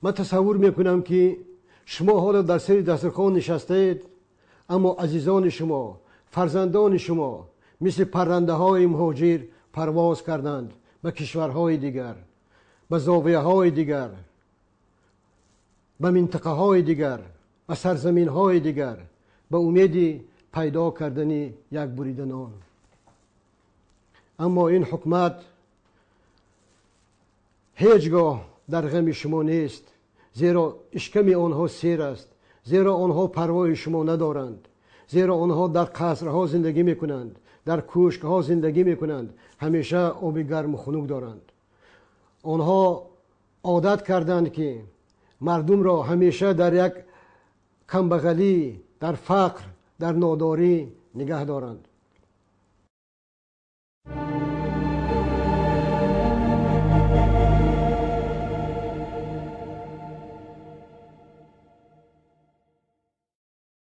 Ман тасаввур мекунам, ки шумо ҳоло дар сари дастархон нишастаед, аммо азизони шумо, фарзандони шумо мисли паррандаҳои муҳоҷир парвоз карданд ба кишварҳои дигар, ба зовияҳои дигар, ба минтақаҳои дигар, ба сарзаминҳои дигар, ба умеди пайдо кардани як бурида нон. Аммо ин ҳукумат ҳеҷгоҳ дар ғами шумо нест, зеро шиками онҳо сер аст, зеро онҳо парвои шумо надоранд, зеро онҳо дар қасрҳо зиндагӣ мекунанд, дар кӯшкҳо зиндагӣ мекунанд, ҳамеша оби гарм ва хунук доранд. Онҳо одат карданд, ки мардумро ҳамеша дар як камбағалӣ, дар фақр, дар надорӣ нигоҳ доранд.